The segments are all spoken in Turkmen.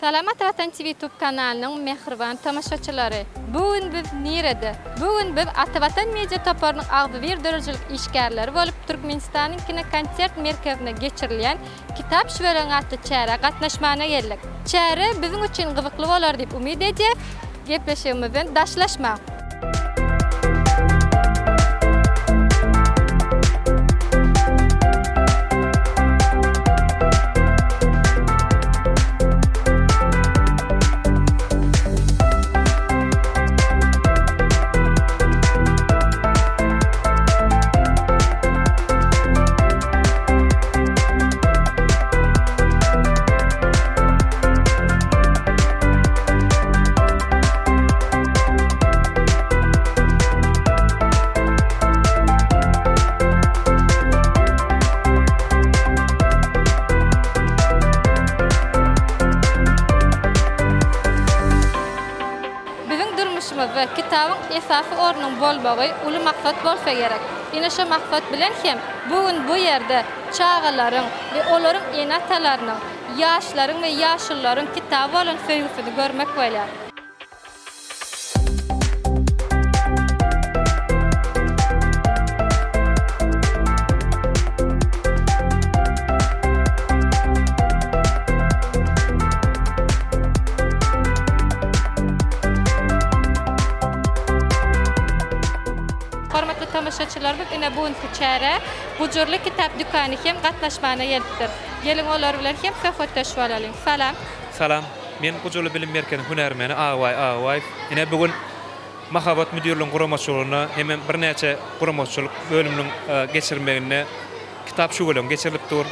Salam Ata Watan TV Tube kanalynyň mähriban tomaşaçylary! Bu gün biz nirede? Bu gün biz Ata Watan Media toparynyň agzybir döredijilik işgärleri bolup Türkmenistanyň kinokonsert merkezinde geçirilýän Kitap şüweleňi atly çärä gatnaşmana geldik. Çäre biziň üçin gyzykly bolar diýip umyt edýäs. Gepleşigimizden daşlaşmaň! Biziň durmuşymyzda kitabyň esasy ornuň bolmagy uly maksat bolsa gerek. Ine şo maksat bilen hem bu gün bu ýerde çagalaryň we olaryň ene-atalarynyň, ýaşlaryň we ýaşulularyň kitaba bolan söýgüsini görmek bolýar. Hormatly tomaşaçylar, biz ine bu günki çärä Gujurly kitap dükany hem gatnaşmana gelipdir. Geliň olar bilen hem söhbetdeş bolalyň. Salam. Salam. Men Gujurly bilim merkeziniň hünärmeni Agabaý Agabaýew. Ine bu gün Mahabat müdirligiň guramaçylygynda hemem birnäçe guramaçylyk bölüminiň geçirmeginde kitap şüweleňi geçirilip dur.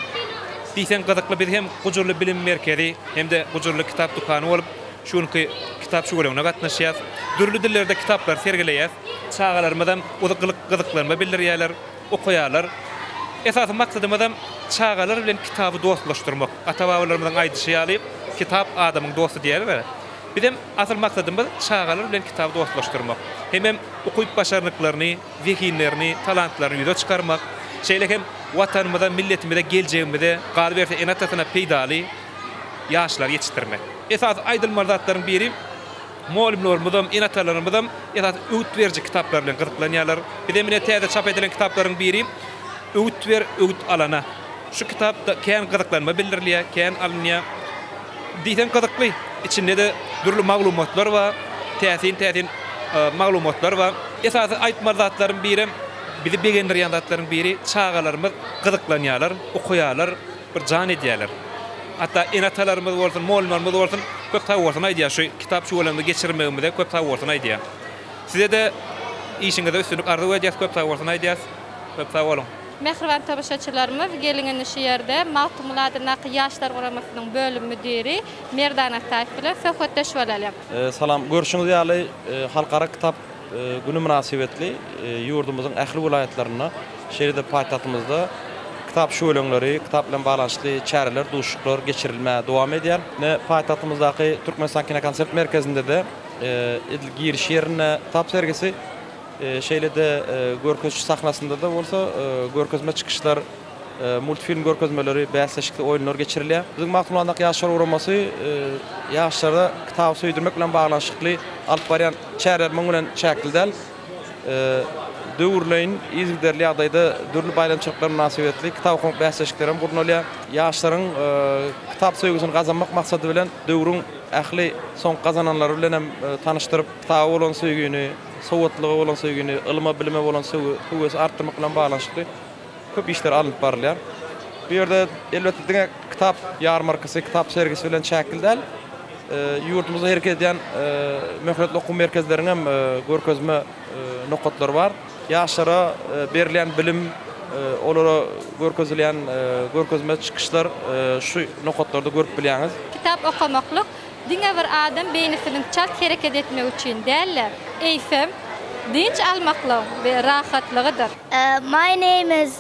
Diýseň gyzykly biz hem Gujurly bilim merkezi hem-de Gujurly kitap dükany bolup şu günki kitap şüweleňine gatnaşýas. Dürli dillerde kitaplary sergileýäs. Çagalarymyzam uly gyzyklanma bildirýärler, okaýarlar. Esasy maksadymyzam çagalar bilen kitaby dostlaşdyrmak. Ata-babalarymyzyň aýdyşy ýaly, kitap adamyň dosty diýýärler. Bizem asyl maksadymyz çagalar bilen kitaby dostlaşdyrmak. Hemem ukyp-başarnyklaryny, zehinlerini, talantlaryny ýüze çykarmak. Şeýle hem Watanymyza, milletimize, geljegimize, galyberse ene-atasyna peýdaly ýaşlary ýetişdirmek. Esasy aýdylmaly zatlaryň biri, mugallymlarymyzam, ene-atalarymyzam esasy öwüt beriji kitaplar bilen gyzyklanýarlar. Bizem ine täze çap edilen kitaplaryň biri Öwüt ber, öwüt alana. Şu kitapda kän gyzyklanma bildirilýär, kän alynýar. Diýseň gyzykly. Içinde-de dürli maglumatlar bar, täsin-täsin maglumatlar bar. Esasy aýtmaly zatlaryň birem, bizi begendirýän zatlaryň biri, çagalarymyz gyzyklanýarlar, okaýarlar, bir jan edýärler. Hatda ene-atalarymyz bolsun, mugallymlarymyz bolsun, köp sagbolsun aýdýar, şu kitap şüweleňini geçirmegimize köp sagbolsun aýdýar. Size-de işiňizde üstünlik arzuw edýäs, köp sagbolsun aýdýas. Köp sag boluň. Mähriban tomaşaçylarymyz, geliň indi şu ýerde Magtymguly adyndaky Ýaşlar guramasynyň bölüm müdiri Merdan Ataýew bilen söhbetdeş bolalyň. Salam. Görşüňiz ýaly, Halkara kitap güni mynasybetli ýurdumyzyň ähli welaýatlarynda, şeýle-de paýtagtymyzda kitap şüweleňleri, kitap bilen baglanyşykly çäreler, duşuşyklar geçirilmäge dowam edýär. Ine, paýtagtymyzdaky Türkmenistan kinokonsert merkezinde-de edil giriş ýerinde kitap sergisi, Şeýle-de görkeziş sahnasynda-da bolsa görkezme çykyşlar, multfilm görkezmeleri, bäsleşikli oýunlar geçirilýär. Biziň Magtymguly Annak Ýaşlar guramasy ýaşlara kitaby söýdürmek bilen baglanyşykly alyp barýan çäreler munuň bilen çäkli däl. Döwürleýin, yzygiderli ýagdaýda dürli baýramçylyklar mynasybetli kitap okamak bäsleşikleri hem gurnalýar. Ýaşlaryň kitap söýgüsini gazanmak maksady bilen döwrüň ähli soňky gazananlary bilen hem tanyşdyryp, kitaba bolan söýgini, sowatlyga bolan söýgini, ylyma, bilime bolan höwesi artdyrmak bilen baglanyşykly köp işler alnyp barylýar. Bu ýerde, elbetde, diňe kitap ýarmarkasy, kitap sergisi bilen çäkli däl. Ýurdumyzda hereket edýän möhletli okuw merkezleriň hem görkezme nokatlary bar. Ýaşlara berilýän bilim, olara görkezilýän görkezme çykyşlar şu nokatlarda görüp bilýäňiz. Kitap okamaklyk diňe bir adam beýnisiniň çalt hereket etmegi üçin däl-de, eýsem, dynç almaklygyň we rahatlygydyr. My name is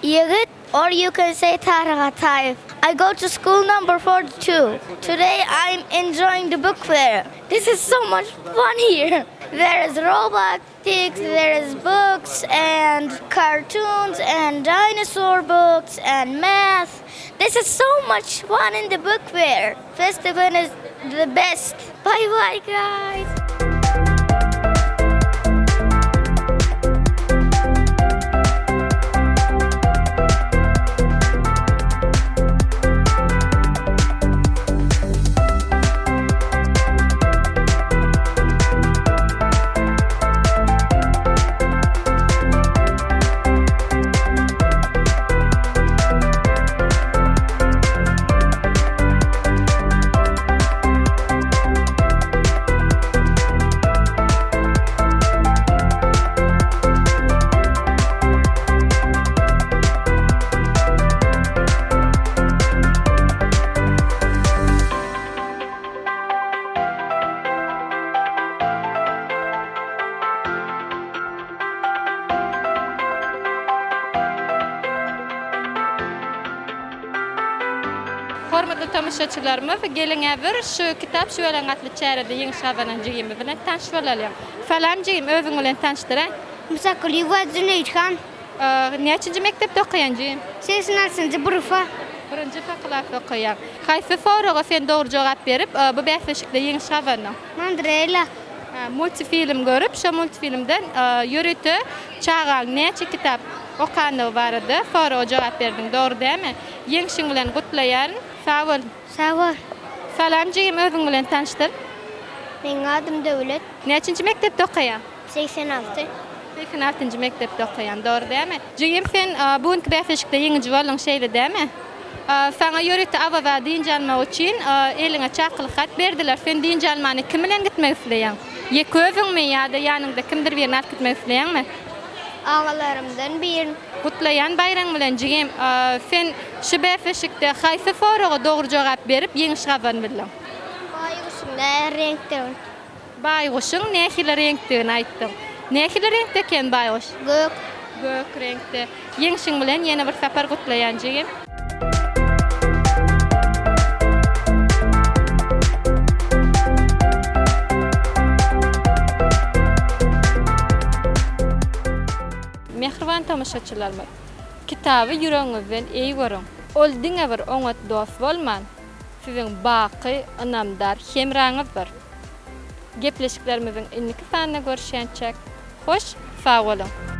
Ýigit or you can say Taryk Ataýew. I go to school number 42. Today I am enjoying the book fair. This is so much fun here. There is robotics, there is books and cartoons and dinosaur books and math. This is so much fun in the book fair. Festival is. the best. Bye bye guys. Hormatly tomaşaçylarymyz, geliň häzir şu Kitap şüweleňi atly çärede ýeňiş gazanan jigimiz bilen tanyş bolalyň. Salam jigim, özüň bilen tanyşdyraý. Musakulyýewa Züneýthan. Näçinji mekdepde okaýaň jigim? 86-njy burfa. Birinji klasda okaýaň. Haýsy soraga sen dogry jogap berip, bu bäsleşikde ýeňiş gazandyň? Mandrela. Multifilm görüp, şo multifilmden ýörite çagaň näçe kitap okandygy barada soraga jogap berdiň, dogry dälmi? Ýeňşiň bilen gutlaýaryn. Sag bol. Sag bol. Salam jigim, özüň bilen tanyşdyr. Meň adym Döwlet. Näçinji mekdepde okaýaň? 86. 86-njy mekdepde okaýaň, dogry dälmi? Jigim sen bu günki bäsleşikde ýeňiji bolduň, şeýle dälmi? Saňa ýörite Awaza dynç almak üçin eliňe çakylyk hat berdiler. Sen dynç almana kim bilen gitmek isleýäň? Ýeke özüňmi ýa-da ýanyňda kimdir birini alyp gitmek isleýäňmi? Agalarymdan birini. Gutlaýan baýraň bilen jigim. Sen şu bäsleşikde haýsy soraga dogry jogap berip ýeňiş gazanyp bildiň? Baýguşyň nähili reňkdigini. Baýguşyň nähili reňkdigini aýtdyň. Nähili reňkde eken baýguş? Gök. Gök reňkde. Ýeňşiň bilen ýene bir sapar gutlaýan jigim. Mähriban tomaşaçylarymyz! Kitaby ýüregiňizden eý görüň. Ol diňe bir oňat dost bolman, siziň baky, ynamdar hemraňyzdyr. Gepleşiklerimiziň indiki sanynda görüşýänçäk, hoş sag boluň!